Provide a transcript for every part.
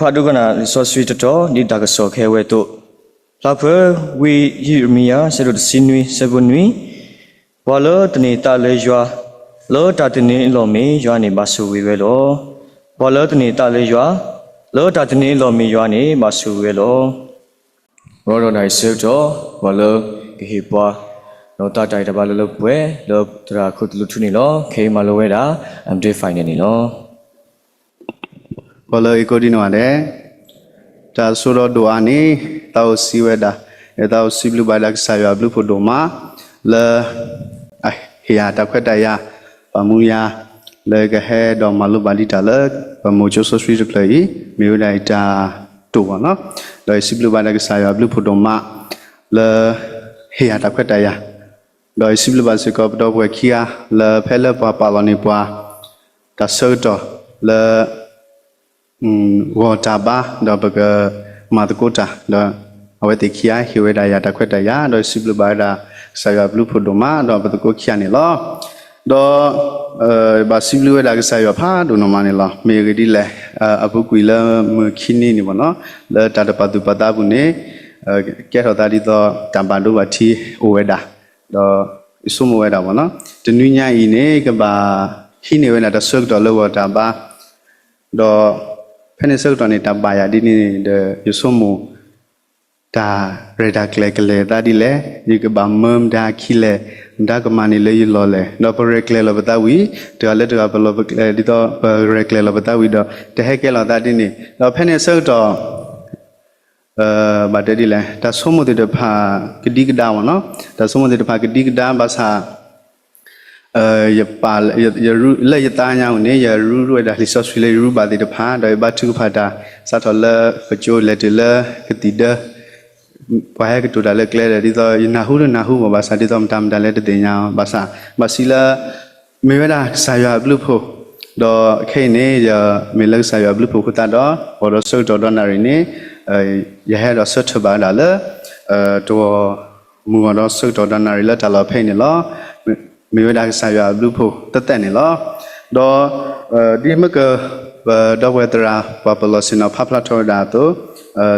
ဖးဒိကနၣ်လံာ်စီဆှံတတီၤ ဒ်တၢ်ကစီၣ်ခဲအံၤအသိး, ဖျါဖဲဝံယံးရမံယၤ ဆၢဒိၣ်တဆံနွံ ဆၢဖိနွံ, ပှၤလၢတန့ၢ်သးလၢယွၤ, လၢတၢ်တန့ၢ်အလီၢ်မ့ၢ်ယွၤန့ၣ် ဘၣ်ဆိၣ်ဂ့ၤဝဲလီၤ. ပှၤလၢတန့ၢ်သးလၢယွၤ, လၢတၢ်တန့ၢ်အလီၢ်မ့ၢ်ယွၤန့ၣ် ဘၣ်ဆိၣ်ဂ့ၤဝဲလီၤ. ရီဒီးနၣ်ရံၣ်ဆၢကတီၢ်, ပှၤလၢကဟ့ၣ်ပှၤ ဒီးသးတၢ်အံၤတၢ်ဘါလၢလၢပှဲၤပှဲၤ လၢသရၣ်ခိၣ်သလုးထူန့ၣ်လီၤ. ခဲအံၤမၤလိဝဲဒၣ် အဒ့ဖဲန့ၣ်န့ၣ်လီၤ. ပှၤလၢအကိးဒံနီၢ်ဂၤဒဲး, တၢ်ဆိဒီးဒိၣ်အါန့ၣ် သးအိၣ်စံးဝဲဒၣ်, သးအိၣ်စံးဘျုးဘၣ်ဒၣ်ကစၢ်ယွၤအဘျုးဖှိၣ်ဒိၣ်မး လၢ အဟ့ၣ်ယၤတၢ်ခွဲးတၢ်ယာ်, ပာ်မူယၤ လၢကဟဲဒီးမၤလိဘၣ်ဒံးတၢ်လၢ ပမိၢ်ကၠိစီဆှံတဖျၢၣ်အံၤ မ့ၢ်ဝဲဒၣ်အတၢ်တိာ်ဘၣ်နီၤ. ဒီးယစံးဘျုးဘၣ်ဒၣ်ကစၢ်ယွၤအဘျုးဖှိၣ်ဒိၣ်မး လၢ ဟ့ၣ်ယၤတၢ်ခွဲးတၢ်ယာ်, ဒီးယစံးဘျုးဘၣ်စ့ၢ်ကီးပဒီပုၢ်ဝဲၢ်ခံဂၤ လၢဖဲလၢပှၤပာ်လီၤန့ၢ်ပှၤ တၢ်ဆၢကတီၢ်လၢ ဂီၢ်တၢ်ဘါ ဒီးပကမၤသကိးတၢ်, ဒီးအဝဲသ့ၣ်ခံဂၤဟ့ၣ်ဝဲဒၣ်ယၤတၢ်ခွဲးတၢ်ယာ်, ဒီးယစံးဘျုးဘၣ်ဝဲဒၣ် ကစၢ်ယွၤအဘျုးဖှိၣ်ဒိၣ်မး ဒီးပသကိးခံဂၤန့ၣ်လီၤ. ဒီး ဘၣ်စံးဘျုးဝဲဒၣ်ကစၢ်ယွၤဖးဒိၣ်နီၢ်မးန့ၣ်လီၤ. မ့ၢ်အဂ့ၢ်ဒ်လဲၣ်, အပူၤကွံာ်လၢမုၢ်ခံနံၤန့ၣ်ဘၣ်နီၤ, လၢတၢ်တပာ်သူၣ်ပာ်သးအပူၤန့ၣ် ကဲထီၣ်သးဒ်သိးတၢ်ဘၣ်ဒိဘၣ်ထံးအိၣ်ဝဲဒၣ်, ဒီးယဆိကမိၣ်ဝဲဒၣ်ဘၣ်နီၤ, တနွံညါအံၤန့ၣ် ကဘၣ်ဟံးန့ၢ်ဝဲဒၣ်တၢ်ဆၢကတီၢ်လၢဂီၢ်တၢ်ဘါ, ဒီး ဖဲန့ၣ်ဆၢကတီၢ်န့ၣ် တၢ်ဘၣ်ယၤဒ်န့ၣ်ဒီး ယဆိကမိၣ် တၢ်ရဲၣ်တၢ်ကျဲၤကလဲၤသးဒ်လဲၣ်, ယကဘၣ်မၢမတၤခံလဲၣ်, မတၤကမၤန့ၢ်လၢယလီၢ်လဲၣ်, ဒီးပရဲၣ်ကျဲၤလီၤပသးဝံၤ တဂၤလၢတဂၤပလီၢ်ပကျဲၤ ဒ်သိးပရဲၣ်ကျဲၤလီၤပသးဝံၤဒီး တဟဲကဲလီၤသးဒ်န့ၣ်, ဒီးဖဲန့ၣ်ဆၢကတီၢ် ဘၣ်တဲဒ်လဲၣ်, တၢ်ဆိကမိၣ်သ့ၣ်တဖၣ်ကဒံကဒါမ့ၢ်နီၤ, တၢ်ဆိကမိၣ်သ့ၣ်တဖၣ်ကဒံကဒါဘၣ်ဆၣ် ယပာ် ယရူ လၢယသးညါအံၤန့ၣ် ယရူဝဲဒၣ်လံာ်စီဆှံလၢယရူဘၣ်သ့ၣ်တဖၣ် ဒီးယဘါထုကဖၣ်တၢ် စးထီၣ်လၢကၠိလဲၤတုၤလၢကသံၣ်ဒၢ ပှၤဟဲကတိၤတၢ်လၢကျဲဒီး ဒ်သိးယနၢ်ဟူတနၢ်ဟူဘၣ်ဘၣ်ဆၣ် ဒ်သိးမတၤမတၤလၢတသ့ၣ်ညါဘၣ်ဆၣ် ဘၣ်စံးလၢ မ့ၢ်ဝဲဒၣ်ကစၢ်ယွၤအဘျုးဖှိၣ်, ဒီးခဲအံၤန့ၣ် ယမ့ၢ်လၢကစၢ်ယွၤအဘျုးဖှိၣ်အဃိသတးဒီး အိၣ်ဒီးဆၢကတီၢ်ဒီးနၣ်ရံၣ်န့ၣ် ယဟဲဒီးဆၢထၢၣ်ဘၣ်ဝဲဒၣ်လၢ တဂီၢ်မုၢ်ဂီၢ်ဒီးဆၢကတီၢ်ဒီးနၣ်ရံၣ်လၢတၢ်လီၢ်ဖဲအံၤန့ၣ်လီၤ. မ့ၢ်ဝဲဒၣ်ကစၢ်ယွၤအဘျုးဖှိၣ်သၢသၢန့ၣ်လီၤ. ဒီး ဒ်မ့ၢ်က ပဒီပုၢ်ဝဲၢ်သရၣ် ပှၤပလီၢ်ဆ့ၣ်နီၤဖးဖျါထီၣ်ဝဲဒၣ်အသိး,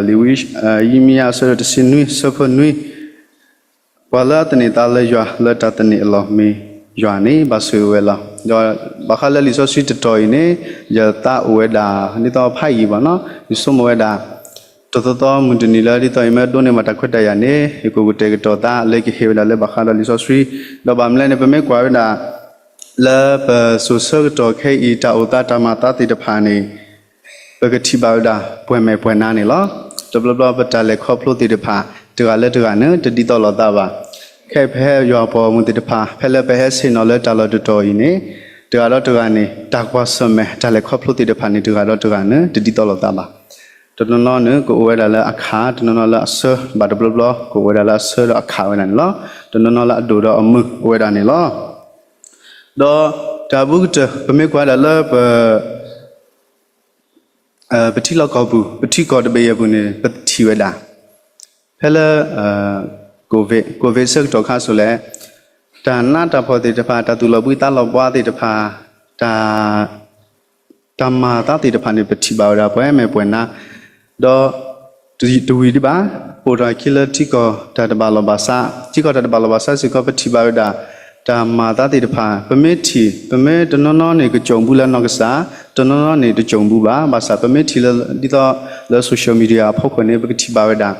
လံာ်ဝံယံးမံယၤအဆၢဒိၣ်တဆံနွံ ဆၢဖိနွံ ပှၤလၢအတန့ၢ်သးလၢယွၤ လၢတၢ်တန့ၢ်အလီၢ်မ့ၢ်ယွၤန့ၣ် ဘၣ်ဆိၣ်ဂ့ၤဝဲလီၤ. ဒီးဘၣ်ဃးလၢလံာ်စီဆှံတတီၤအံၤန့ၣ် ယသးအိၣ်ဝဲဒၣ် ဒ်သိးဖးယံာ်ဘၣ်နီၤ, ယဆိကမိၣ်ဝဲဒၣ် တသီသီမုၢ်တနံၤလၢ ဒ်သိးယမ့ၢ်ဒိးန့ၢ်ဘၣ်တၢ်ခွဲးတၢ်ယာ်န့ၣ် ယကအိၣ်ကတဲာ်ကတီၤသးလၢကဟ့ၣ်ဝဲဒၣ်လၢဘၣ်ဃးဒီးလံာ်စီဆှံ, ဒီးဘၣ်မနုၤလဲၣ်န့ၣ် ပမ့ၢ်ကွၢ်ဝဲဒၣ် လၢပစိၤဆၢကတီၢ်ခဲအံၤ တၢ်အိၣ်သးတၢ်မၤသးသ့ၣ်တဖၣ်န့ၣ် ပကထံၣ်ဘၣ်ဝဲဒၣ် ပှဲၤမဲာ်ပှဲၤနါန့ၣ်လီၤ. တဘျီဘျီပတၢ်လဲၤခီဖျိသ့ၣ်တဖၣ် တဂၤလၢတဂၤန့ၣ် တဒ်သိးလိာ်သးဘၣ်. ခဲအံၤပဟဲယွၤပှၤဂီၢ်မုၢ်သ့ၣ်တဖၣ် ဖဲလၢပဟဲဆ့ၣ်နီၤလၢတၢ်လီၢ်တတီၤအံၤန့ၣ် တဂၤဒီးတဂၤန့ၣ် တၢ်ကွၢ်ဆၢၣ်မဲာ် တၢ်လဲၤခီဖျိသ့ၣ်တဖၣ်န့ၣ် တဂၤဒီးတဂၤန့ၣ် တဒ်သိးလိာ်သးဘၣ်. တနီၤနီၤန့ၣ် ကအိၣ်ဝဲဒၣ်လၢအခး, တနီၤနီၤလၢအဆၢ, ဘၣ်တဘျီဘျီ ကအိၣ်ဝဲဒၣ်လၢအဆၢဒီးအခးဝဲဒၣ်န့ၣ်လီၤ. တနီၤနီၤလၢအဒိၣ်ဒီးအမုာ်အိၣ်ဝဲဒၣ်န့ၣ်လီၤ. ဒီးတၢ်အဘူးကတၢၢ် ပမ့ၢ်ကွၢ်ဒၣ်လၢပ ပထံလီၢ်ကီၢ်ပူၤ ပထံကီၢ်တဘ့ၣ်အံၤအပူၤန့ၣ် ပထံၣ်ဝဲဒၣ် ဖဲလၢ COVID COVID ဆၢကတီၢ်ခါစိၤလဲၣ်, တၢ်နးတၢ်ဖှီၣ်သ့ၣ်တဖၣ် တၢ်သူၣ်လီၤဘှံးသးလီၤဘှါသ့ၣ်တဖၣ် တၢ် တၢ်မၤသးသ့ၣ်တဖၣ်န့ၣ် ပထံၣ်ဘၣ်ဝဲဒၣ်ပှဲၤမဲာ်ပှဲၤနါ, ဒီး တဝံၤဒံးဘၣ်, ပိာ်ထီၣ်အခံလၢထံကီၢ်တၢ်တဘၣ်လီၢ်ဘၣ်စး, ထံကီၢ်တၢ်တဘၣ်လီၢ်ဘၣ်စးစ့ၢ်ကီး ပထံၣ်ဘၣ်ဝဲဒၣ် တၢ်မၤသးသ့ၣ်တဖၣ် ပမ့ၢ်ထံၣ် ပမ့ၢ်တနီၤနီၤန့ၣ် ကစိာ်ဘူးလၢနီၢ်ကစၢ်, တနီၤနီၤန့ၣ် တစိာ်ဘူးဘၣ်, ဘၣ်ဆၣ်ပမ့ၢ်ထံၣ်လၢ ဒ်သိးလၢ social media အဖီခိၣ်န့ၣ် ပကထံၣ်ဘၣ်ဝဲဒၣ်,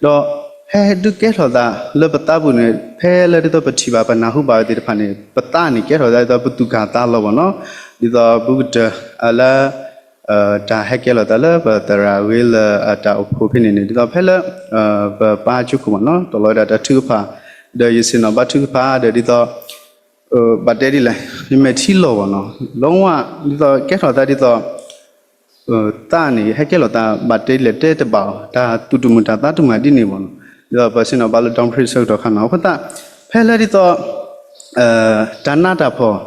ဒီး ဖဲဒုးကဲထီၣ်သးလၢပသးပူၤန့ၣ် ဖဲလၢဒ်သိးပထံၣ်ဘၣ်ပနၢ်ဟူဘၣ်ဝဲသ့ၣ်တဖၣ်န့ၣ် ပသးန့ၣ် ကဲထီၣ်သးဒ်သိးပသူၣ်ကၢ်သးလီၤဘၣ်နီၤ, ဒ်သိးဘူးကတၢၢ်လၢ တၢ်ဟဲကဲလီၤသးလၢပသရၣ်ဂ့ၤလၢအတၢ်အိၣ်ဖှိၣ်ဖဲန့ၣ်န့ၣ် ဒ်သိးဖဲလၢ ပပၢ်ကၠိခိၣ်မ့ၢ်နီၤ တီၢ်လီၤဝဲဒၣ်တၢ်ထုကဖၣ်, ဒီးယဆ့ၣ်နီၤဘါထုကဖၣ်ဒီးဒ်သိး ဘၣ်တဲဒ်လဲၣ် ယမဲာ်ထံလီၤဘၣ်နီၤ လီၤဝါ ဒ်သိးကဲထီၣ်သးဒ်သိး သးန့ၣ် ဟဲကဲလီၤသးဘၣ်တဲဒ်လဲၣ် တဲတဘၣ်အီၤ တၢ်သူၣ်တမုာ်တၢ်သးတမုာ်ဒ်န့ၣ်ဘၣ်နီၤ, ဒ်သိးပဆ့ၣ်နီၤဘါလၢ Dumfries ဆၢကတီၢ်ခါနီၤ အဃိသတး ဖဲလၢဒ်သိး တၢ်နးတၢ်ဖှီၣ်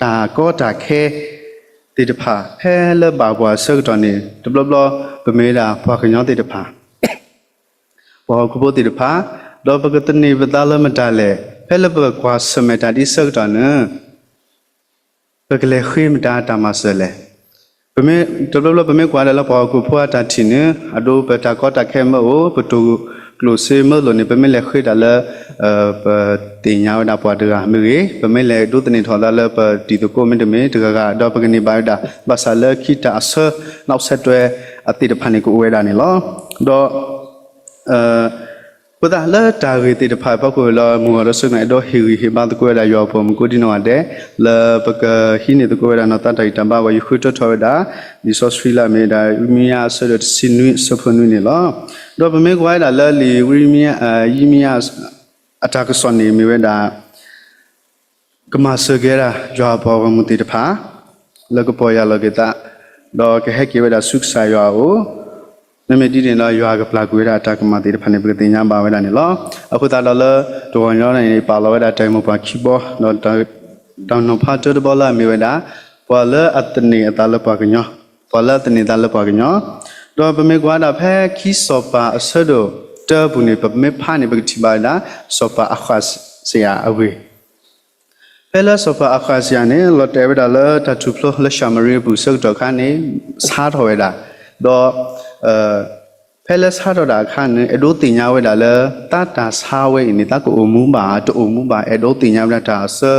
တၢ်ကီတၢ်ခဲ သ့ၣ်တဖၣ် ဖဲလၢဘၣ်ပှၤဆၢကတီၢ်န့ၣ် တဘျီဘျီ ပမ့ၢ်ဝဲဒၣ်ပှၤကညီသ့ၣ်တဖၣ် ပှၤဟီၣ်ခိၣ်ဖိသ့ၣ်တဖၣ် ဒီးပကသန့ၤပသးလၢမတၤလဲၣ် ဖဲလၢပကွၢ်ဆၢၣ်မဲာ်တၢ်ဒ်ဆၢကတီၢ်န့ၣ် ပကလဲၤဃ့မတၤတၢ်မၤစၢၤလဲၣ်. ပမ့ၢ်, တဘျီဘျီပမ့ၢ်ကွၢ်ဒၣ်လၢပှၤဟီၣ်ခိၣ်ဖိအတၢ်ထံၣ်န့ၣ် အဒိပတၢ်ကီတၢ်ခဲမ့ၢ်အိၣ် ပတိၢ်ကျိၣ်စ့မ့ၢ်လိာ်န့ၣ် ပမ့ၢ်လဲၤဃ့တၢ်လၢ ပသ့ၣ်ညါဝဲဒၣ်ပှၤတဂၤမ့ၢ်ဂ့ၤ, ပမ့ၢ်လဲၤဒိးသန့ၤထီၣ်သးလၢပတံၤသကိးမ့တမ့ၢ်တဂၤဂၤ ဒီးပကန့ၢ်ဘၣ်ဝဲဒၣ် ဘၣ်ဆၣ်လၢခံတၢ်အဆၢ နောက်ဆက်တွဲ အသ့ၣ်တဖၣ်န့ၣ်ကအိၣ်ဝဲဒၣ်န့ၣ်လီၤ. ဒီး အဃိသတးလၢတၢ်ဂ့ၢ်သ့ၣ်တဖၣ်အဖီခိၣ်လၢမုၢ်ဂီၤဒီးဆၢကတီၢ် အဲၣ်ဒိးဟ့ၣ်ဂံၢ်ဟ့ၣ်ဘါသကိးဝဲဒၣ်ယွၤအပှၤမုၢ်ကိးဒံနီၢ်ဂၤဒဲး လၢပကဟံးန့ၢ်သကိးဝဲဒၣ်နီၢ်သးတၢ်ဂံၢ်တၢ်ဘါ ပှၤဃုထၢထီၣ်ဝဲဒၣ် လံာ်စီဆှံလၢအမ့ၢ်ဝဲဒၣ် ယံးရမံယၤအဆၢဒိၣ်တဆံနွံအဆၢဖိနွံန့ၣ်လီၤ. ဒီးပမ့ၢ်ကွၢ်ဝဲဒၣ်လၢလံာ်ယံးရမံယၤ အတၢ်ကစီၣ်န့ၣ်မ့ၢ်ဝဲဒၣ် ကမၤစၢၤက့ၤဝဲဒၣ်ယွၤအပှၤဂီၢ်မုၢ်သ့ၣ်တဖၣ် လၢကပီၢ်ယၢ်လီၤက့ၤသး ဒီးကဟဲက့ၤဝဲဒၣ်ဆူကစၢ်ယွၤအအိၣ်, မ့မ့ၢ်ဒ်န့ၣ်ဒီး ယွၤကပျၢ်ကွံာ်ဝဲဒၣ်အတၢ်ကမၣ်သ့ၣ်တဖၣ်န့ၣ် ပကသ့ၣ်ညါဘၣ်ဝဲဒၣ်န့ၣ်လီၤ. အဃိသတးဒီးလၢတဂီၤညီန့ၣ် ပာ်လီၤဝဲဒၣ်တၢ်ဂ့ၢ်မိၢ်ပှၢ်ခံဘီ ဒီး တၢ်နီၤဖးတၢတဘီလၢအမ့ၢ်ဝဲဒၣ် ပှၤလၢအသန့ၤအသးလၢပှၤကညီ, ပှၤလၢအသန့ၤအသးလၢပှၤကညီ, ဒီးပမ့ၢ်ကွၢ်ဒၣ်ဖဲခံစီၤပၤအဆၢဒိၣ်တၢအပူၤန့ၣ် ပမ့ၢ်ဖးန့ၣ် ပကထံၣ်ဘၣ်ဝဲဒၣ် စီၤပၤအဃးစယၤအဂ့ၢ် ဖဲလၢစီၤပၤအဃးစယၤန့ၣ် လီၤတဲာ်ဝဲဒၣ်လၢတၢ်ထူၣ်ဖျိလၢၡၤမရံအပူၤအဆၢကတီၢ်အခါန့ၣ် ဆါထီၣ်ဝဲဒၣ်, ဒီး ဖဲလၢဆါထီၣ်ဒၣ်အခါန့ၣ် အဲၣ်ဒိးသ့ၣ်ညါဝဲဒၣ်လၢ တၢ်ဆါဝဲအံၤန့ၣ် တၢ်ကအိၣ်မူဘၣ် တအိၣ်မူဘၣ် အဲၣ်ဒိးသ့ၣ်ညါဝဲဒၣ်တၢ်အဆၢ,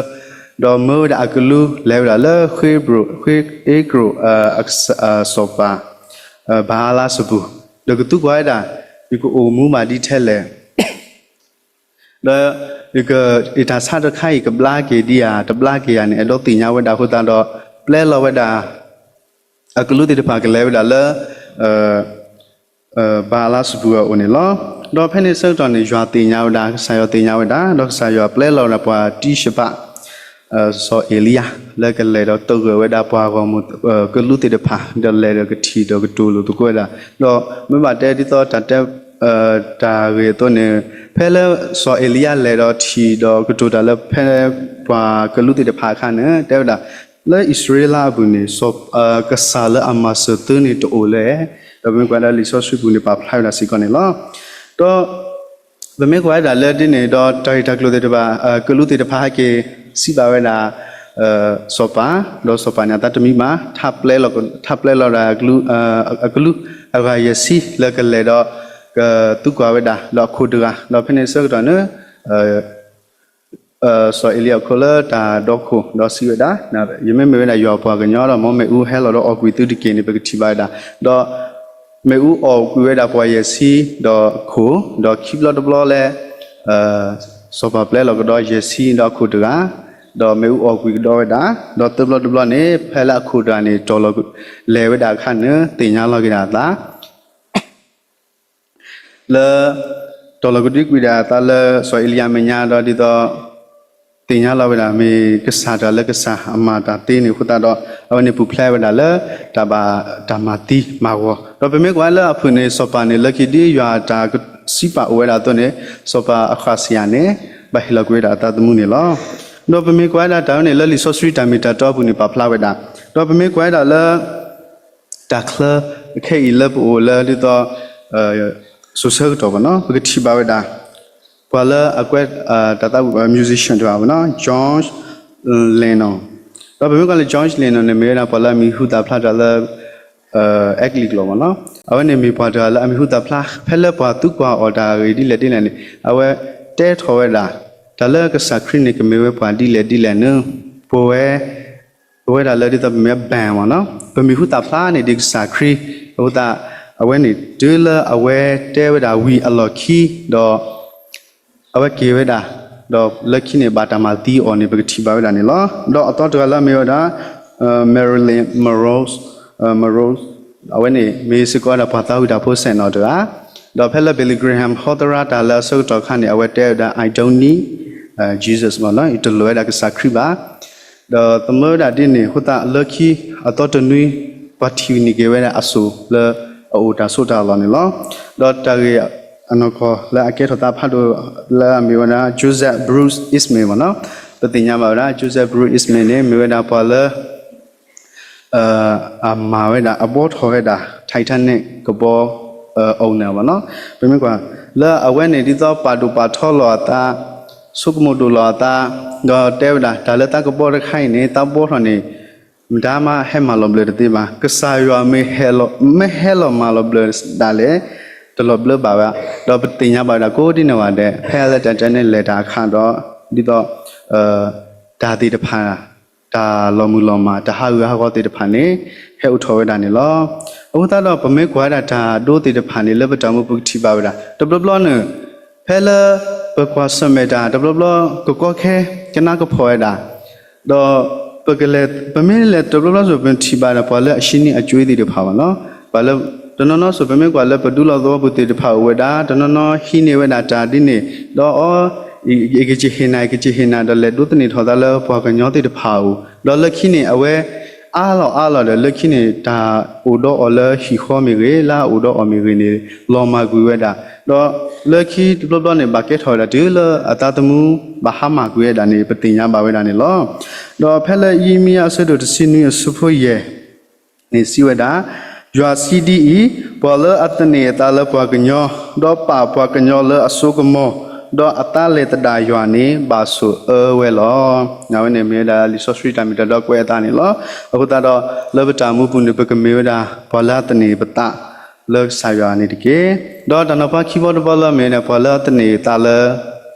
ဒီးမၢဝဲဒၣ်အကလူးလဲၤဝဲဒၣ်လၢ ဃ့အ့ကြိၣ် စီၤပၤ ဘၤအလးစပူၤ, ဒီးကသံကွၢ်ဝဲဒၣ် ယကအိၣ်မူဘၣ်ဒ်ထဲလဲၣ် ဒီး ယတၢ်ဆါတခါအံၤ ကဘျါက့ၤဒံးဧါ တဘျါက့ၤဧါန့ၣ် အဲၣ်ဒိးသ့ၣ်ညါဝဲဒၣ်အဃိသတးဒီး ပျဲလီၤဝဲဒၣ် အကလူးသ့ၣ်တဖၣ်ကလဲၤဝဲဒၣ်လၢ ဘၤအလးစပူၤအအိၣ်န့ၣ်လီၤ. ဒီးဖဲန့ၣ်ဆၢကတီၢ်န့ၣ် ယွၤသ့ၣ်ညါဝဲဒၣ် ကစၢ်ယွၤသ့ၣ်ညါဝဲဒၣ် ဒီးကစၢ်ယွၤပျဲလီၤဝဲဒၣ်ပှၤတံၢ်ၡဘး စီၤအ့လံယၤ လၢကလဲၤဒီးတဂၢၢ်ဝဲဒၣ်ပှၤဂီၢ်မုၢ် ကလူးသ့ၣ်တဖၣ် ဒီးလဲၤဒီးကထံၣ်ဒီးကတိၤလိာ်သကိးဝဲဒၣ်, ဒီးမ့ၢ်ဘၣ်တဲဒ်သိးတၢ်တဲ တၢ်ဂ့ၢ်အသိးန့ၣ် ဖဲလၢစီၤအ့လံယၤလဲၤဒီးထံၣ်ဒီးကတိၤတၢ်လၢဖဲပှၤကလူးသ့ၣ်တဖၣ်အခါန့ၣ် တဲဝဲဒၣ် လၢအံၣ်စရ့လးအပူၤန့ၣ် ကစၢ်လၢအမၤစၢၤသုန့ၣ်တအိၣ်လၢၤ, ဒီးပမ့ၢ်ကွၢ်ဒၣ်လံာ်စီဆှံပူၤန့ၣ် ပာ်ဖျါဝဲဒၣ်စ့ၢ်ကီးန့ၣ်လီၤ. ဒီး ပမ့ၢ်ကွၢ်ဝဲဒၣ်လၢဒ်န့ၣ်ဒီး တၢ်ဂ့ၢ်တၢ်ကျိၤသ့ၣ်တဖၣ် ကလူးသ့ၣ်တဖၣ်ဟဲက့ၤစံးဘၣ်ဝဲဒၣ် စီၤပၤ, ဒီးစီၤပၤန့ၣ် အသးတမံဘၣ်, ထးပျဲလီၤဒၣ် အကလူးအဂၤယဲၢ်ဆံ လၢကလဲၤဒီး ကသံကွၢ်ဝဲဒၣ် ဒီးအခိၣ်တဂၤ, ဒီးဖဲန့ၣ်ဆၢကတီၢ်န့ၣ် စီၤအ့လံယၤအခိၣ်လၢတၢ်ဒီခိၣ် ဒီးစံးဝဲဒၣ်, ယမ့ၢ်မ့ၢ်ဝဲဒၣ်ယွၤအပှၤကညီဒီး မ်မ့ၣ်အူဟဲလီၤဒီးအီၣ်ကွံာ်သုတက့ၢ်န့ၣ် ပကထံၣ်ဘၣ်ဝဲဒၣ်, ဒီး မ့ၣ်အူအီၣ်ကွံာ်ဝဲဒၣ်ပှၤယဲၢ်ဆံဒီးအခိၣ်, ဒီးခံဘျီတဘျီလၢ စီၤပၤပျဲလီၤကဒီးယဲၢ်ဆံဒီးအခိၣ်တဂၤ, ဒီးမ့ၣ်အူအီၣ်ကွံာ်ကဒီးဝဲဒၣ်, ဒီးသၢဘျီတဘျီန့ၣ် ဖဲလၢအခိၣ်တဂၤန့ၣ် တီၢ်လီၤ လဲၤဝဲဒၣ်အခါန့ၣ် သ့ၣ်ညါလီၤက့ၤဒၣ်အသး လၢ တီၢ်လီၤကဒွံကွံာ်ဒၣ်အသးလၢစီၤအ့လံယၤမဲာ်ညါဒီးဒ်သိး သ့ၣ်ညါလီၤဝဲဒၣ်မ့ၢ်ကစၢ်တဂၤလၢကစၢ်အမၤတၢ်သ့န့ၣ်အဃိသတးဒီး အဝဲန့ၣ်ပူၤဖျဲးဝဲဒၣ်လၢတၢ်ဘၣ်တၢ်မၤသံမၤဂီၤ, ဒီးပမ့ၢ်ကွၢ်လၢအဖုၣ်န့ၣ် စီၤပၤန့ၣ် လၢခံဒ်ယွၤအတၢ်စံးပာ်အိၣ်ဝဲဒၣ်အသိးန့ၣ် စီၤပၤအဃးစယၤန့ၣ် ဘၣ်ဟ့ၣ်လီၤကွံာ်ဝဲဒၣ်အသးသမူန့ၣ်လီၤ. ဒီးပမ့ၢ်ကွၢ်ဝဲဒၣ်တၢ်ဝဲန့ၣ်လၢလံာ်စီဆှံတၢ်မ့ၢ်တၢ်တီအပူၤန့ၣ်ပာ်ဖျါဝဲဒၣ်, ဒီးပမ့ၢ်ကွၢ်ဝဲဒၣ်လၢ တၢ်ချၢ ခဲအံၤလၢပအိၣ်လၢဒ်သိး စိၤဆၢကတီၢ်ဘၣ်နီၤ ပကထံၣ်ဘၣ်ဝဲဒၣ် ပှၤလၢအကွဲးတၢ်သးဝံၣ် musician တဂၤဘၣ်နီၤ John Lennon, ဒီးပမ့ၢ်ကွၢ်လၢ John Lennon န့ၣ် မ့ၢ်ဝဲဒၣ်ပှၤလၢအမံၤဟူသၣ်ဖျါတၢ်လၢ အဲကလံးကျိာ်ဘၣ်နီၤ, အဝဲန့ၣ်မ့ၢ်ပှၤတဂၤလၢအမံၤဟူသၣ်ဖျါ ဖဲလၢပှၤသံကွၢ်အီၤတၢ်ဂ့ၢ်ဒ်လဲၣ်ဒ်လဲၣ်န့ၣ် အဝဲတဲထီၣ်ဝဲဒၣ် တၢ်လၢကစၢ်ခရံာ်န့ၣ် ကမ့ၢ်ဝဲပှၤဒ်လဲၣ်ဒ်လဲၣ်န့ၣ် ပဝဲ ပဝဲဒၣ်လၢဒ်သိးပမ့ၢ် band မ့ၢ်နီၤ ပမံၤဟူသၣ်ဖျါန့ၣ်ဒ်ကစၢ်ခရံာ် အဃိသတး အဝဲန့ၣ်တုၤလၢအဝဲတဲဝဲဒၣ်ဝံၤအလီၢ်ခံ ဒီး အဝဲက့ၤဝဲဒၣ် ဒီးလၢခံန့ၣ် ဘၣ်တၢ်မၤသံအီၤန့ၣ် ပကထံၣ်ဘၣ်ဝဲဒၣ်န့ၣ်လီၤ. ဒီးအသီတဂၤလၢအမ့ၢ်ဝဲဒၣ် Marilyn Monroe, Monroe အဝဲန့ၣ်မ့ၢ်စ့ၢ်ကီးဝဲဒၣ်ပှၤသးဝံၣ်တၢ်ဖိစဲၣ်နီၤတဂၤ ဒီးဖဲလၢ Billy Graham ဟီသရၣ်တၢ်လၢအဆၢကတီၢ်အခါန့ၣ် အဝဲတဲဝဲဒၣ် I don't need Jesus မ့ၢ်နီၤ ယတလိၣ်ဝဲဒၣ်ကစၢ်ခရံာ်ဘၣ်. ဒီးသမၢဝဲဒၣ်ဒ်န့ၣ်အဃိသတး လၢခံအသီတနွံ ပှၤထံၣ်န့ၢ်က့ၤဝဲဒၣ်အစိၣ်လၢအအိၣ်တၢ်ဆိးတၢ်လီၢ်န့ၣ်လီၤ. ဒီးတၢ်ဂ့ၢ်အနီၢ်ကီၢ်လၢအကဲထီၣ်သးဖးဒိၣ်လၢအမ့ၢ်ဝဲဒၣ် Joseph Bruce Smith မ့ၢ်နီၤ ပသ့ၣ်ညါဘၣ်ဝဲဒၣ် Joseph Bruce Smith န့ၣ် မ့ၢ်ဝဲဒၣ်ပှၤလၢ အမၤဝဲဒၣ် အဘှီထီၣ်ဝဲဒၣ် Titanic ကဘီ owner မ့ၢ်နီၤ ပမ့ၢ်ကွၢ် လၢအဝဲန့ၣ်ဒ်သိးပာ်ဒိၣ်ပာ်ထီလီၤအသး ဆိကမိၣ်ဒိၣ်လီၤအသး ဒီးတဲဝဲဒၣ် တၢ်လၢသးကဘီတခါအံၤန့ၣ် သးဘှီထီၣ်န့ၣ် မတၤမးဟဲမၤလီၤဘျၢတသ့ဘၣ်. ကစၢ်ယွၤမ့ၢ်ဟဲလီၤ, မ့ၢ်ဟဲလီၤမၤလီၤဘျၢဒၣ်လဲာ် တလီၤဘျၢဘၣ်ဝဲ. ဒီးပသ့ၣ်ညါဘၣ်ဝဲဒၣ်ကိးဒ်န့ၣ်ဝဲဒၣ် ဖဲလၢတၢ်တဲန့ၣ်လဲၤတၢ်အခါဒီး ဒ်သိး တၢ်သ့ၣ်တဖၣ် တၢ်လီၤမုၢ်လီၤမၢ် တၢ်ဟးဂူာ်ဟးဂီၤသ့ၣ်တဖၣ်န့ၣ် ဟဲအိၣ်ထီၣ်ဝဲဒၣ်န့ၣ်လီၤ. အဃိသတးဒီး ပမ့ၢ်ကွၢ်ဝဲဒၣ်တၢ်ဒိသ့ၣ်တဖၣ်န့ၣ် လၢပတၢ်မူပူၤပကထံၣ်ဘၣ်ဝဲဒၣ် တဘျီဘျီန့ၣ် ဖဲလၢ ပကွၢ်ဆၢၣ်မဲာ်တၢ် တဘျီဘျီ ကကီခဲ ကနၣ်ကဖှီၣ်ဝဲဒၣ် ဒီး ပကလဲၤ ပမ့ၢ်လဲၤတဘျီဘျီစိၤ ပထံၣ်ဘၣ်ဒီးပှၤလၢအဟံးန့ၢ်အကၠွ့သ့ၣ်တဖၣ်ဘၣ်နီၤ. ပှၤလၢ တနီၤနီၤစိၤ ပမ့ၢ်ကွၢ်လၢပဒူလီၤသဝီပူၤသ့ၣ်တဖၣ်အိၣ်ဝဲဒၣ် တနီၤနီၤဟံးန့ၢ်ဝဲဒၣ်တၢ်ဒ်န့ၣ် ဒီးအီ ယကစ့ၢ်ဟ့ၣ်နၤ ယကစ့ၢ်ဟ့ၣ်နၤ ဒီးလဲၤဒိသန့ၢ်ထီၣ်သးလၢပှၤကညီသ့ၣ်တဖၣ်အအိၣ် ဒီးလၢခံန့ၣ် အဝဲ အါလီၤအါလီၤဒီး လၢခံန့ၣ် တၢ်အိၣ်ဒီးအီၤလၢဟံၣ်ဃီမ့ၢ်ဂ့ၤ လၢအအိၣ်ဒီးအီၤမ့ၢ်ဂ့ၤန့ၣ် လီၤမၢ်ကွံာ်ဝဲဒၣ် ဒီးလၢခံတဘျီဘျီန့ၣ် ဘၣ်ကဲထီၣ်ဝဲဒၣ်တုၤလၢအသးသမူ ဘၣ်ဟါမၢ်ကွံာ်ဝဲဒၣ်န့ၣ် ပသ့ၣ်ညါဘၣ်ဝဲဒၣ်န့ၣ်လီၤ. ဒီးဖဲလၢယံးရမံယၤအဆၢဒိၣ်တဆံနွံအဆၢဖိယဲၢ်န့ၣ် စံးဝဲဒၣ်, ယွၤစံးဒ်အံၤ, ပှၤလၢအသန့ၤအသးလၢပှၤကညီ, ဒီးပာ်ပှၤကညီလၢအစိကမီၤ, ဒီးအသးလဲၤသဒၣ်ယွၤန့ၣ် ဘၣ်ဆိၣ်အၢဝဲလီၤ. အဝဲန့ၣ်မ့ၢ်ဝဲဒၣ်လံာ်စီဆှံတၢ်မ့ၢ်တၢ်ဒီကွဲးအသးန့ၣ်လီၤ. အဃိသတးဒီး လၢပတၢ်မူပူၤန့ၣ် ပကမ့ၢ်ဝဲဒၣ် ပှၤလၢအသန့ၤပသး လၢကစၢ်ယွၤန့ၣ်တက့ၢ်. ဒီးတၢ်နီၤဖးခံဘီတဘီလၢမ့ၢ်ဝဲဒၣ် ပှၤလၢအသန့ၤသးလၢ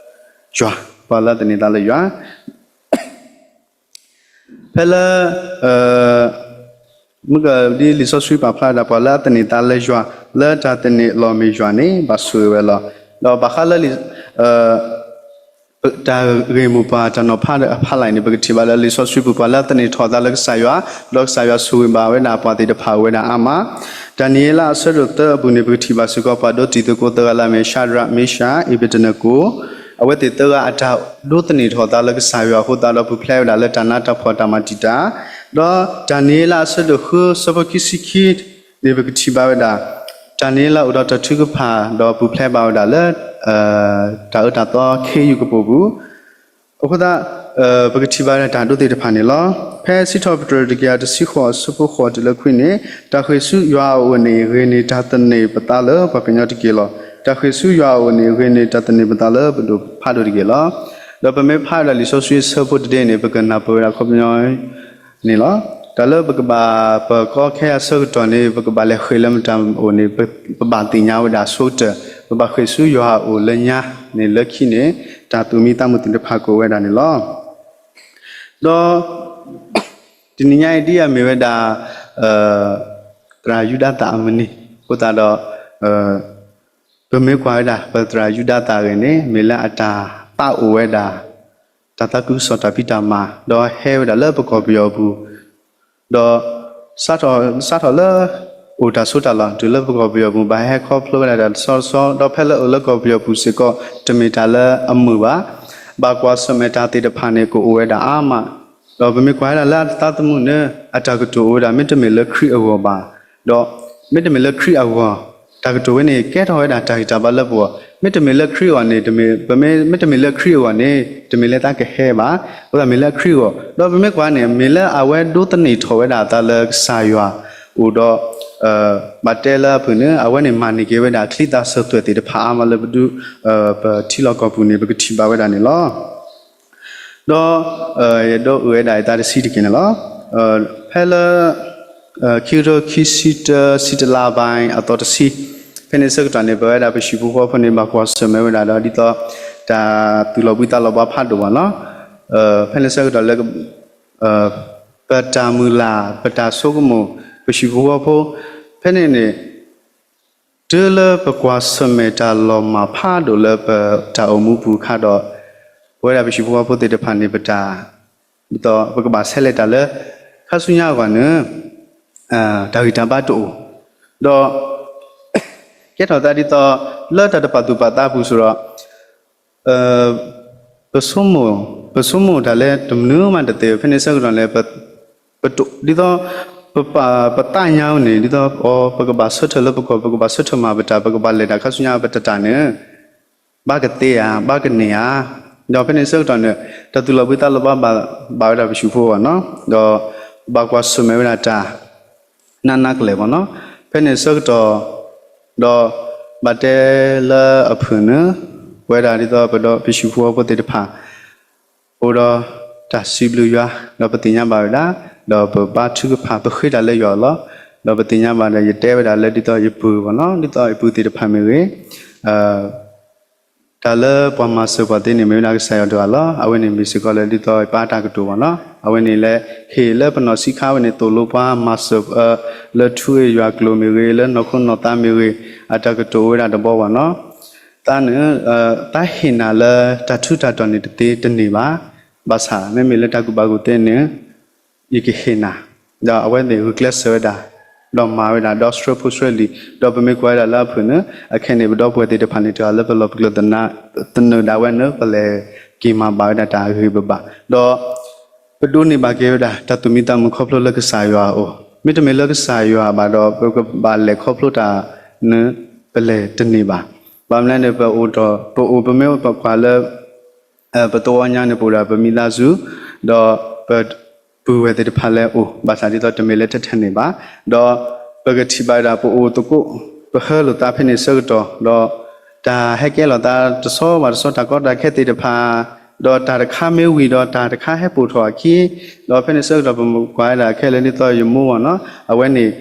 ယွၤ, ပှၤလၢအသန့ၤသးလၢယွၤ ဖဲလၢ မ့ၢ်ကဒ်လံာ်စီဆှံပာ်ဖျါဝဲဒၣ် ပှၤလၢအသန့ၤသးလၢယွၤ, လၢတၢ်သန့ၤအလီၢ်မ့ၢ်ယွၤန့ၣ် ဘၣ်ဆိၣ်ဂ့ၤဝဲလီၤ. ဒီးဘၣ်ဃးလၢ တၢ်ဂ့ၢ်မိၢ်ပှၢ်တၢ်နီၤဖးအဖီလာ်အံၤန့ၣ် ပကထံၣ်ဘၣ်လၢလံာ်စီဆှံပူၤ ပှၤလၢအသန့ၤထီၣ်သးလၢကစၢ်ယွၤ, ဒီးကစၢ်ယွၤဆိၣ်ဂ့ၤဘၣ်ဝဲဒၣ်ပှၤသ့ၣ်တဖၣ်အိၣ်ဝဲဒၣ်အါမး. ဒၤနံးယ့လးအဆၢဒိၣ်သၢအပူၤန့ၣ် ပကထံၣ်ဘၣ်စ့ၢ်ကီး ပှၤဒိးတံၤသကိးသၢဂၤလၢအမ့ၢ် ရှၤဒြး, မ့ၡး, အ့းဘ့းနကိၤ, အဝဲသ့ၣ်သၢဂၤအတၢ်ဒိးသန့ၤထီၣ်သးလၢကစၢ်ယွၤအဃိသတးဒီး ပူၤဖျဲးဝဲဒၣ်လၢတၢ်နးတၢ်ဖှီၣ်တၢ်မၤတံာ်တာ် ဒီးဒၤနံးယ့လးအဆၢဒိၣ်ဃုဆၢဖိခံဆံခံန့ၣ် ပကထံၣ်ဘၣ်ဝဲဒၣ် ဒၤနံးယ့လးအိၣ်ဒီးတၢ်ထုကဖၣ် ဒီးပူၤဖျဲးဘၣ်ဝဲဒၣ်လၢ တၢ်အၢတၢ်သီခ့ယုၢ်ကပိာ်ပူၤ အဃိသတး ပကထံၣ်ဘၣ်ဝဲဒၣ်တၢ်ဒိသ့ၣ်တဖၣ်န့ၣ်လီၤ. ဖဲစံးထီၣ်ပတြၢၤတကယၤတဆံဃိးအဆၢဖိဃိးတုၤလၢခွံန့ၣ် တၢ်ဃ့ၢ်ဆူယွၤအအိၣ်န့ၣ် ဂ့ၤန့ၢ်တၢ်သန့ၤပသးလၢပှၤကညီတက့ၢ်လီၤ. တၢ်ဃ့ၢ်ဆူယွၤအအိၣ်န့ၣ် ဂ့ၤန့ၢ်တၢ်သန့ၤပသးလၢပဒိၣ်ဖးဒိၣ်တက့ၢ်လီၤ. ဒီးပမ့ၢ်ဖးဝဲဒၣ်လံာ်စီဆှံအဆၢဖိတဒ့န့ၣ် ပကနၢ်ပၢၢ်ဝဲဒၣ်ခီပညီ န့ၣ်လီၤ. တၢ်လၢပကဘၣ်ပၢၤကီခဲအဆၢကတီၢ်န့ၣ် ပကဘၣ်လဲၤဃ့ၢ်လၢမတၤအိၣ်န့ၣ် ပဘၣ်သ့ၣ်ညါဝဲဒၣ်ဆိကတၢၢ်, ပဘၣ်ဃ့ၢ်ဆူယွၤအအိၣ်လၢညါန့ၣ် လၢခံန့ၣ် တၢ်သူၣ်မံသးမုာ်သ့ၣ်တဖၣ်ကအိၣ်ဝဲဒၣ်န့ၣ်လီၤ. ဒီး တနံၤညါအံၤဒ်အမ့ၢ်ဝဲဒၣ် သရၣ်ယူဒၤသၣ်အမုၢ်နံၤ အဃိသတးဒီး ပမ့ၢ်ကွၢ်ဝဲဒၣ် ပသရၣ်ယူဒၤသၣ်အဂ့ၢ်န့ၣ် မ့ၢ်လၢအတၢ်သးအိၣ်ဝဲဒၣ် တၢ်သးခုကစီၣ်တၢ်ဖံးတၢ်မၤ ဒီးဟဲဝဲဒၣ်လၢပကီၢ်ပယီၤပူၤ ဒီး စးထီၣ် စးထီၣ်လၢ အိၣ်တၢ်ဆိးတၢ်လီၢ် တုၤလၢပကီၢ်ပယီၤပူၤ ဘၣ်ဟဲခီဖျိဝဲဒၣ်တၢ်တဆီတဆီ ဒီးဖဲလၢအိၣ်လၢကီၢ်ပယီၤပူၤစ့ၢ်ကီး တမ့ၢ်တၢ်လၢအမုာ်ဘၣ်. ဘၣ်ကွၢ်ဆၢၣ်မဲာ်တၢ်သ့ၣ်တဖၣ်န့ၣ် ကအိၣ်ဝဲဒၣ်အါမး ဒီးပမ့ၢ်ကွၢ်ဝဲဒၣ်လၢအသးသမူန့ၣ် အတၢ်ကတိၤအိၣ်ဝဲဒၣ် မ့တမ့ၢ်လၢခရံာ်အဂီၢ်ဘၣ်, ဒီး မ့တမ့ၢ်လၢခရံာ်အဂီၢ်, တၢ်ကတိၤဝဲန့ၣ် ကဲထီၣ်ဝဲဒၣ်တၢ်ဂံၢ်တၢ်ဘါလၢပဂီၢ်, မ့တမ့ၢ်လၢခရံာ်အဂီၢ်န့ၣ် တမ့ၢ် ပမ့ၢ် မ့တမ့ၢ်လၢခရံာ်အဂီၢ်န့ၣ် တမ့ၢ်လၢသးကဟဲဘၣ်, အဃိသတးမ့ၢ်လၢခရံာ်အဂီၢ်, ဒီးပမ့ၢ်ကွၢ်န့ၣ် မ့ၢ်လၢအဝဲဒိးသန့ၤထီၣ်ဝဲဒၣ်အသးလၢကစၢ်ယွၤအိၣ်ဒီး ဘၣ်တဲလၢအဖုၣ်န့ၣ် အဝဲန့ၣ်မၤန့ၢ်က့ၤဝဲဒၣ် ချံသၣ်စၢၤသွဲၣ်သ့ၣ်တဖၣ်အါမးလၢပဒူ ပထံလီၢ်ကီၢ်ပူၤန့ၣ် ပကထံၣ်ဘၣ်ဝဲဒၣ်န့ၣ်လီၤ. ဒီး ယဒိးအုၣ်ဝဲဒၣ်ယသးတဆံတက့ၢ်န့ၣ်လီၤ. ဖဲလၢ ခံကထိခံဆံတၢ ဆံတလါဘါအသီတဆံ ဖဲန့ၣ်ဆၢကတီၢ်န့ၣ် ပဝဲဒၣ်ပဟံၣ်ဖိဃီဖိန့ၣ် ဘၣ်ကွၢ်ဆၢၣ်မဲာ်ဝဲဒၣ်ဒီး ဒ်သိး တၢ်သူၣ်လီၤဘှံးသးလီၤဘှါဖးဒိၣ်ဘၣ်နီၤ. ဖဲန့ၣ်ဆၢကတီၢ်လၢ ပတၢ်မုၢ်လၢ် ပတၢ်ဆိကမိၣ် ပဟံၣ်ဖိဃီဖိ ဖဲန့ၣ်န့ၣ် တုၤလၢပကွၢ်ဆၢၣ်မဲာ်တၢ်လီၤမၢ်ဖးဒိၣ်လၢပတၢ်အိၣ်မူပူၤအခါဒီး ပဝဲဒၣ်ပဟံၣ်ဖိဃီဖိသ့ၣ်တဖၣ်န့ၣ် ပတၢ် ဒ်သိးပကဘၣ်ဆဲးလဲၤတၢ်လၢ ခါဆူညါအဂီၢ်န့ၣ် တၢ်ဂံၢ်တၢ်ဘါတအိၣ်, ဒီး ကဲထီၣ်သးဒ်သိး လၢတၢ်တပာ်သူၣ်ပာ်သးပူၤစ့ၢ်ကီး ပဆိကမိၣ် ပဆိကမိၣ်တၢ်လၢတမနုၤမးတသ့ဘၣ် ဖဲန့ၣ်ဆၢကတီၢ်န့ၣ် ဒ်သိး ပသးညါန့ၣ် ဒ်သိး ပကဘၣ်ဆၢထၢၣ်လၢပကီၢ် ပကဘၣ်ဆၢထၢၣ်မၤပတၢ် ပကဘၣ်လဲၤတၢ်ခါဆူညါပတတၢ်န့ၣ် ဘၣ်ကသ့ဧါ ဘၣ်ကန့ၢ်ဧါ, ဒီးဖဲန့ၣ်ဆၢကတီၢ်န့ၣ် တၢ်သူၣ်လီၤဘှံးသးလီၤဘှါဘၣ်ဝဲဒၣ်ပဟံၣ်ဖိဃီဖိနီၤ, ဒီးဘၣ်ကွၢ်ဆၢၣ်မဲာ်ဝဲဒၣ်တၢ် နးနးကလဲာ်ဘၣ်နီၤ, ဖဲန့ၣ်ဆၢကတီၢ် ဒီး ဘၣ်တဲလၢအဖုၣ်န့ၣ် ပဝဲဒၣ်ဒ်သိးပဒီးပဟံၣ်ဖိဃီဖိသ့ၣ်တဖၣ် အိၣ်ဒီး တၢ်စံးဘျုးယွၤ ဒီးပသ့ၣ်ညါဘၣ်ဝဲဒၣ် ဒီးပဘါထုကဖၣ် ပဃ့တၢ်လၢယွၤအအိၣ်လီၤ. ဒီးပသ့ၣ်ညါဘၣ်ဒီး ယတဲဝဲဒၣ်လၢဒ်သိးယပုၢ်ဝဲၢ်နီၤ ဒ်သိးယပုၢ်သ့ၣ်တဖၣ်မ့ၢ်ဂ့ၤ တၢ်လၢပှၤမၤစၢၤပှၤသ့န့ၣ် မ့ၢ်ဝဲဒၣ်ကစၢ်ယွၤတဂၤလီၤ. အဝဲန့ၣ်မ့ၢ်စ့ၢ်ကီးလၢဒ်သိးပာ်တၢ်ကတိၤဘၣ်နီၤ. အဝဲန့ၣ်လၢ ဟ့ၣ်လၢပနီၢ်ဆံးခါဝဲန့ၣ် သိၣ်လိပှၤမၤစၢၤ လၢထူဧိၤယွၤကျိၤမ့ၢ်ဂ့ၤ လၢနီၢ်ခိနီၢ်သးမ့ၢ်ဂ့ၤ အတၢ်ကတိၤအိၣ်ဝဲဒၣ်တဘျီဘၣ်နီၤ. သးန့ၣ် သးဟ့ၣ်နၤလၢတၢ်ထူးတၢ်တီၤန့ၣ်တသ့တန့ၢ်ဘၣ်. ဘၣ်ဆၣ် မ့မ့ၢ်လၢတၢ်ကူၣ်ဘၣ်ကူၣ်သ့န့ၣ် ယကဟ့ၣ်နၤ, ဒီးအဝဲသ့ၣ်ဂုာ်ကျဲးစၢးဝဲဒၣ်, ဒီးမၤဝဲဒၣ် ဒီးဆှၢဖိဆှၢလံာ်, ဒီးပမ့ၢ်ကွၢ်ဝဲဒၣ်လၢအဖုၣ်န့ၣ် အခဲအံၤန့ၣ် ပဒီပုၢ်ဝဲၢ်သ့ၣ်တဖၣ်န့ၣ် တဂၤလၢပလီၢ်ပကျၢၤသနၢၣ်ဒၣ်ဝဲန့ၣ် ပလဲၤက့ၤမၤဘၣ်ဝဲဒၣ်တၢ်အဂ့ၤဘၣ်ဘၣ်, ဒီး ပဒိးန့ၢ်ဘၣ်က့ၤဝဲဒၣ် တၢ်သူၣ်မံသးမုာ်ခီဖျိလၢကစၢ်ယွၤအအိၣ်, မ့တမ့ၢ်လၢကစၢ်ယွၤဘၣ်ဒီး ပကဘၣ်လဲၤခီဖျိတၢ်န့ၣ် ပလဲၤတန့ၢ်ဘၣ်. ဘၣ်မနုၤန့ၣ် ပအိၣ်ဒီး ပအိၣ် ပမ့ၢ်ပကွၢ်လၢ ပသဝီညါန့ၣ် ပအိၣ်ဒီးပမံၤသးစူၤ, ဒီးပပုၢ်ဝဲၢ်သ့ၣ်တဖၣ်လၢအအိၣ်, ဘၣ်ဆၣ်ဒ်သိးတမ့ၢ်လၢထဲထဲန့ၣ်ဘၣ်, ဒီးပကထံၣ်ဘၣ်ဝဲဒၣ် ပအိၣ်သကိး, ပဟၢလိာ်သးဖဲန့ၣ်ဆၢကတီၢ်, ဒီးတၢ်ဟဲကဲထီၣ်သးတဆီဘၣ်တဆီ တၢ်ကီတၢ်ခဲသ့ၣ်တဖၣ်, ဒီးတၢ်တခါမ့ၢ်ဝံၤဒီးတၢ်တခါဟဲပိာ်ထီၣ်အခံ, ဒီးဖဲန့ၣ်ဆၢကတီၢ် ပမ့ၢ်ကွၢ်ဝဲဒၣ်ခဲလၢာ်ဒ်သိးယမိၢ်ဘၣ်နီၤ, အဝဲန့ၣ်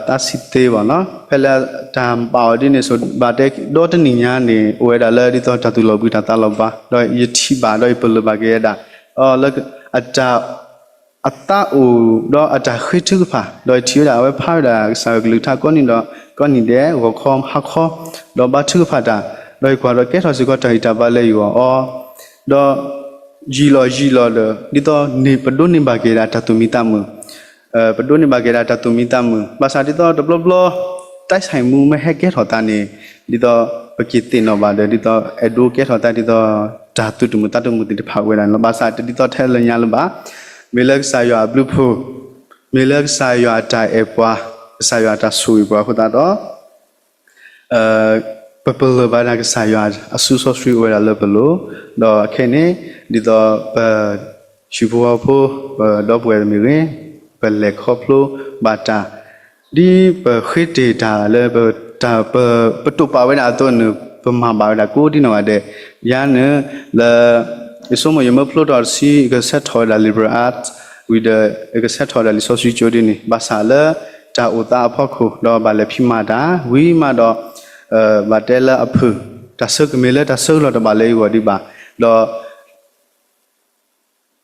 သးဆံးသ့ဘၣ်နီၤ, ဖဲလၢတၢ်ဘၣ်အီၤဒ်န့ၣ်ဆိ ဘၣ်တဲဒီတနံၣ်ညါန့ၣ် အိၣ်ဝဲဒၣ်လၢဒ်သိးတၢ်သူၣ်လီၤဘှံးတၢ်သးလီၤဘှါ, ဒီးယထံၣ်ဘၣ်ဒီးယပလၢၢ်ဘၣ်က့ၤဝဲဒၣ်, ဒီးလၢအတၢ် အသးအိၣ်ဒီးအတၢ်ဃ့ထုကဖၣ်, ဒီးယထံၣ်ဝဲဒၣ်အဝဲဖးဝဲဒၣ်ကစၢ်ယွၤကလုၢ်ကထါကိးနံၤဒီး ကိးနံၤဒဲး ဂီၤခီဟါခီ, ဒီးဘါထုကဖၣ်တၢ်, ဒီးယကွၢ်ဒီးကဲထီၣ်စ့ၢ်ကီးတၢ်ဂံၢ်တၢ်ဘါလၢယဂီၢ်အီၤ, ဒီး ယံာ်လီၤယံာ်လီၤဒီး ဒ်သိးန့ၣ်ပဒိးန့ၢ်ဘၣ်က့ၤဒၣ်တၢ်သူၣ်မံသးမုာ်, ပဒိးန့ၢ်ဘၣ်က့ၤဒၣ်တၢ်သူၣ်မံသးမုာ်, ဘၣ်ဆၣ်ဒ်သိးတဘျီဘျီ တၢ်ဆဲးမူမ့ၢ်ဟဲကဲထီၣ်သးန့ၣ် ဒ်သိးပက့ၤသ့ၣ်နီၣ်ဘၣ်ဒီး ဒ်သိးအဲၣ်ဒိးကဲထီၣ်သးဒ်သိး တၢ်သူၣ်တမုာ်သးတမုာ်သ့ၣ်တဖၣ်ဝဲဒၣ်န့ၣ်လီၤ. ဘၣ်ဆၣ်တဒ်သိးထဲလၢညါလၢၤဘၣ်, မ့ၢ်လၢကစၢ်ယွၤအဘျုးအဖှိၣ်, မ့ၢ်လၢကစၢ်ယွၤအတၢ်အဲၣ်ပှၤ, ကစၢ်ယွၤအတၢ်ဆိၣ်ဂ့ၤပှၤအဃိသတးဒီး ပပလၢၢ်ဘၣ်ဒၣ်ကစၢ်ယွၤအစုစီဆှံအိၣ်ဝဲဒၣ်လၢပလိၤ, ဒီးခဲအံၤန့ၣ် ဒ်သိးပ ဟံၣ်ဖိဃီဖိ ပဒီပုၢ်ဝဲၢ်မ့ၢ်ဂ့ၤ, ပလဲၤခီဖျိဘၣ်တၢ်, ဒ်ပဃ့တ့ၢ်တၢ်လၢ ပတိာ်ပာ်ဝဲဒၣ်အသိးန့ၣ် ပမၤဘၣ်ဝဲဒၣ်ကိးဒံနီၢ်ဂၤဒဲး, ယၤန့ၣ် လၢ ယဆိကမိၣ်ယမ့ၢ်ဖျိထီၣ်တဆံ ယကဆဲးထီၣ်ဝဲဒၣ် liberal arts ဝံၤဒီး ယကဆဲးထီၣ်ဝဲဒၣ်လံာ်စီဆှံကၠိဒ်န့ၣ်, ဘၣ်ဆၣ်လၢတၢ်အိၣ်သးအဖီခိၣ် ဒီးဘၣ်လဲၤဖံးမၤတၢ် ဝံၤမးဒီး ဘၣ်တဲလၢအဖုၣ် တၢ်ဆၢကမ့ၢ်လၢတၢ်ဆၢကလီၢ်တဘၣ်လၢယဂီၢ်ဒံးဘၣ်, ဒီး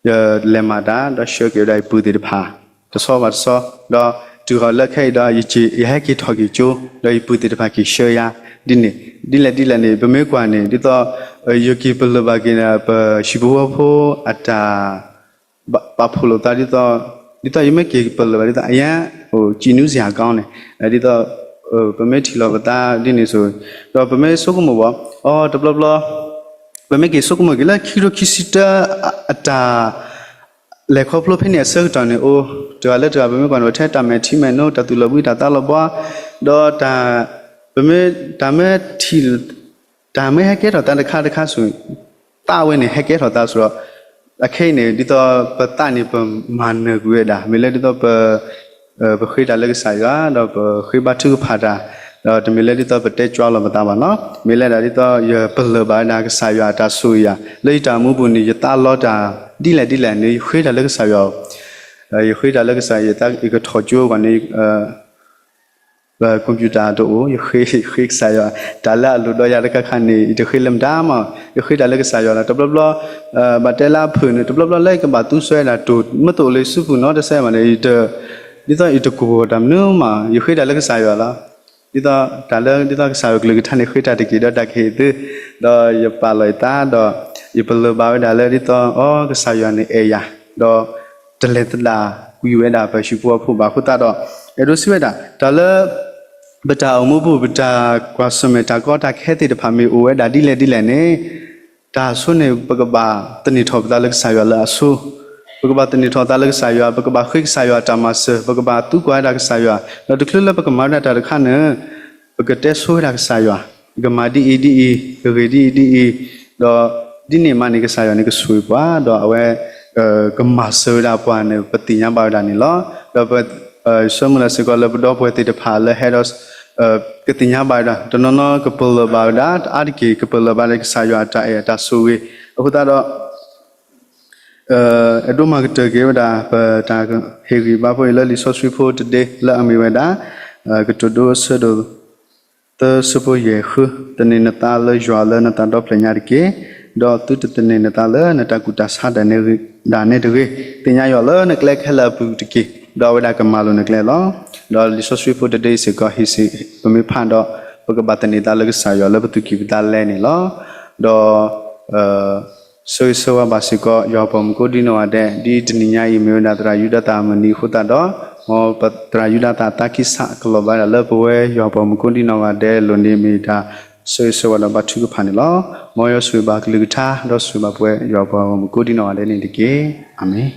ယလဲၤမၤတၢ် ဒီးဆှၢက့ၤဝဲဒၣ်ယပုၢ်သ့ၣ်တဖၣ် တဆီဘၣ်တဆီ, ဒီးတုၤဃီၤလၢခဲအံၤဒီး ယဟဲက့ၤထီၣ်က့ၤကၠိ ဒီးယပုၢ်သ့ၣ်တဖၣ်က့ၤဆှၢယၤ ဒ်န့ၣ်, ဒ်လဲၣ်ဒ်လဲၣ်န့ၣ် ပမ့ၢ်ကွၢ်န့ၣ် ဒ်သိး ယက့ၤပလၢၢ်ဘၣ်က့ၤ ပဟံၣ်ဖိဃီဖိအတၢ် ပာ်ဖှိၣ်လိာ်သးဒ်သိး, ဒ်သိးယမ့ၢ်က့ၤပလၢၢ်ဘၣ်ဒ်သိး အယဲ ကံနွံစ့ၢ်ကီးန့ၣ်, ဒ်သိး ပမ့ၢ်ထံၣ်လီၤပသးဒ်န့ၣ်ဆိ, ဒီးပမ့ၢ်ဆိကမိၣ်ဘၣ်, အိ တဘျီဘျီ ပမ့ၢ်က့ၤဆိကမိၣ်က့ၤလၢခံကထိခံဆံတၢအတၢ် လဲၤခီဖျိဖဲန့ၣ်အဆၢကတီၢ်န့ၣ် အိ တဂၤလၢတဂၤ ပမ့ၢ်ကွၢ်န့ၣ် ထဲတၢ်မဲာ်ထံမဲာ်နိ တၢ်သူၣ်လီၤဘှံးတၢ်သးလီၤဘှါ, ဒီးတၢ် ပမ့ၢ် တၢ်မ့ၢ်ထံၣ် တၢ်မ့ၢ်ဟဲကဲထီၣ်သးတခါတခါဆိ သးဝဲန့ၣ် ဟဲကဲထီၣ်သးဆိဒီး အခဲအံၤန့ၣ် ဒ်သိးပသးန့ၣ် ပမၤနၢၤကွံာ်ဝဲဒၣ် မ့ၢ်လၢဒ်သိးပ ပဃ့တၢ်လၢကစၢ်ယွၤ ဒီးပဃ့ဘါထုကဖၣ်တၢ်, ဒီးတမ့ၢ်လၢဒ်သိးပတဲကၠွါလီၤပသးဘၣ်နီၤ, မ့ၢ်လၢဒၣ်ဒ်သိးယပလၢၢ်ဘၣ်ဝဲဒၣ်ကစၢ်ယွၤအတၢ်ဆိၣ်ဂ့ၤယၤ လၢယတၢ်အိၣ်မူပူၤန့ၣ် ယသးလီတၢ် ဒ်လဲၣ်ဒ်လဲၣ်န့ၣ် ယဃ့တၢ်လၢကစၢ်ယွၤ, ယဃ့တၢ်လၢကစၢ်ယွၤ ယကထီၣ်ကၠိပှၤန့ၣ် computer တအိၣ် ယဃ့ ယဃ့ကစၢ်ယွၤ, တၢ်လၢအလိၣ်ဒီးယၤတခါခါန့ၣ် ယတဃ့လၢမတၤမး ယဃ့တၢ်လၢကစၢ်ယွၤလီၤ. တဘျီဘျီ ဘၣ်တဲလၢအဖုၣ်န့ၣ် တဘျီဘျီလၢယကဘၣ်သူစွဲဒၣ်တိၢ် မ့ၢ်တအိၣ်လၢယစုပူၤနီတစဲးဘၣ်န့ၣ် ဒ်သိးယတကိၢ်တၢ်မနုၤမး ယဃ့တၢ်လၢကစၢ်ယွၤလီၤ. ဒ်သိးတၢ်လၢ ဒ်သိးကစၢ်ယွၤကလုၢ်ကထါန့ၣ် ဃ့တၢ်တက့ၢ်ဒီးတၢ်ကဟ့ၣ်သု, ဒီးယပာ်လီၤယသးဒီး ယပလၢၢ်ဘၣ်ဝဲဒၣ်လၢဒ်သိး အိ ကစၢ်ယွၤန့ၣ်အဲၣ်ယၤ, ဒီး တလဲၤသဒၣ်ကွံာ်ဝဲဒၣ်ပဟံၣ်ဖိဃီဖိဘၣ်အဃိသတးဒီး အဲၣ်ဒိးစံးဝဲဒၣ် တၢ်လၢ ပတၢ်အိၣ်မူပူၤ ပတၢ်ကွၢ်ဆၢၣ်မဲာ်တၢ်ကီတၢ်ခဲသ့ၣ်တဖၣ်မ့ၢ်အိၣ်ဝဲဒၣ်ဒ်လဲၣ်ဒ်လဲၣ်န့ၣ် တၢ်ဆိန့ၣ် ပကဘၣ်သန့ၤထီၣ်ပသးလၢကစၢ်ယွၤလၢအဆိ, ပကဘၣ်သန့ၤထီၣ်သးလၢကစၢ်ယွၤ, ပကဘၣ်ဃ့ကစၢ်ယွၤတၢ်မၤစၢၤ, ပကဘၣ်သံကွၢ်ဝဲဒၣ်ကစၢ်ယွၤ, ဒီးတချုးလၢပကမၤဝဲဒၣ်တၢ်တခါန့ၣ် ပကတဲဆိဝဲဒၣ်ကစၢ်ယွၤ, ယကမၤဒ်အံၤဒ်အံၤ, ကဂ့ၤဒ်အံၤဒ်အံၤ, ဒီးဒ်န့ၣ်မးန့ၣ် ကစၢ်ယွၤန့ၣ်ကဆိၣ်ဂ့ၤပှၤ, ဒီးအဝဲ ကမၤစၢၤဝဲဒၣ်ပှၤန့ၣ် ပသ့ၣ်ညါဘၣ်ဝဲဒၣ်န့ၣ်လီၤ. ဒီးပ ဆၢမုၢ်လၢ်စ့ၢ်ကီးလၢပဒီပုၢ်ဝဲၢ်သ့ၣ်တဖၣ်လၢဟဲဒီး ကသ့ၣ်ညါဘၣ်ဝဲဒၣ် တနီၤနီၤကပလၢၢ်ဘၣ်ဝဲဒၣ် အါတက့ၢ်ကပလၢၢ်ဘၣ်လၢကစၢ်ယွၤအတၢ်အဲၣ်အတၢ်ဆိၣ်ဂ့ၤ, အဃိသတးဒီး အဲၣ်ဒိးမၤကတၢၢ်က့ၤဝဲဒၣ် ပတၢ်ဟ့ၣ်ဂံၢ်ဘါဖိအံၤလၢလံာ်စီဆှံဖိတဒ့ လၢအမ့ၢ်ဝဲဒၣ် ကတိၤဒိအဆၢဒိၣ်သၢ ဆၢဖိယဲၢ်ဃု, သန့ၤနသးလၢယွၤလၢနသးဒီဖျၢၣ်ညါတက့ၢ်, ဒီးသုတသန့ၤနသးလၢနတၢ်ကူၣ်တၢ်ဆးဒၣ်နဲတဂ့ၤ. သ့ၣ်ညါယွၤလၢနကျဲခဲလၢာ်အပူၤတက့ၢ်, ဒီးအဝဲဒၣ်ကမၤလိာ်နကျဲလီၤ. ဒီးလံာ်စီဆှံဖိတဒ့အံၤစ့ၢ်ကီး ဟ့ၣ်စ့ၢ် ပမ့ၢ်ဖးဒီး ပကဘၣ်သန့ၤသးလၢကစၢ်ယွၤလၢပသူၣ်ကံၢ်ပသးလဲန့ၣ်လီၤ. ဒီး ဆၢဂ့ၤဆၢဝါဘၣ်စ့ၢ်ကီး ယွၤပှၤမူကိးဒံနီၢ်ဂၤဒဲး, ဒ်တနံၤညါအံၤမ့ၢ်ဝဲဒၣ်သရၣ်ယူဒၤသၣ်အမုၢ်နံၤအဃိသတးဒီး, မ်ပသရၣ်ယူဒၤသၣ်အသးခံစးကလီၤဘၣ်ဒၣ်လၢပဝဲယွၤပှၤမူကိးဒံနီၢ်ဂၤဒဲးအလိၤန့ၣ် မ့ၢ်တၢ်ဆၢဂ့ၤဆၢဝါဒီးဘါထုကဖၣ်န့ၣ်လီၤ. မ်ယွၤဆိၣ်ဂ့ၤဘၣ်ကလုၢ်ကထါ ဒီးဆိၣ်ဂ့ၤဘၣ်ပဝဲယွၤပှၤမူကိးဒံနီၢ်ဂၤဒဲးန့ၣ်တက့ၢ်. အၤမ့ၣ်.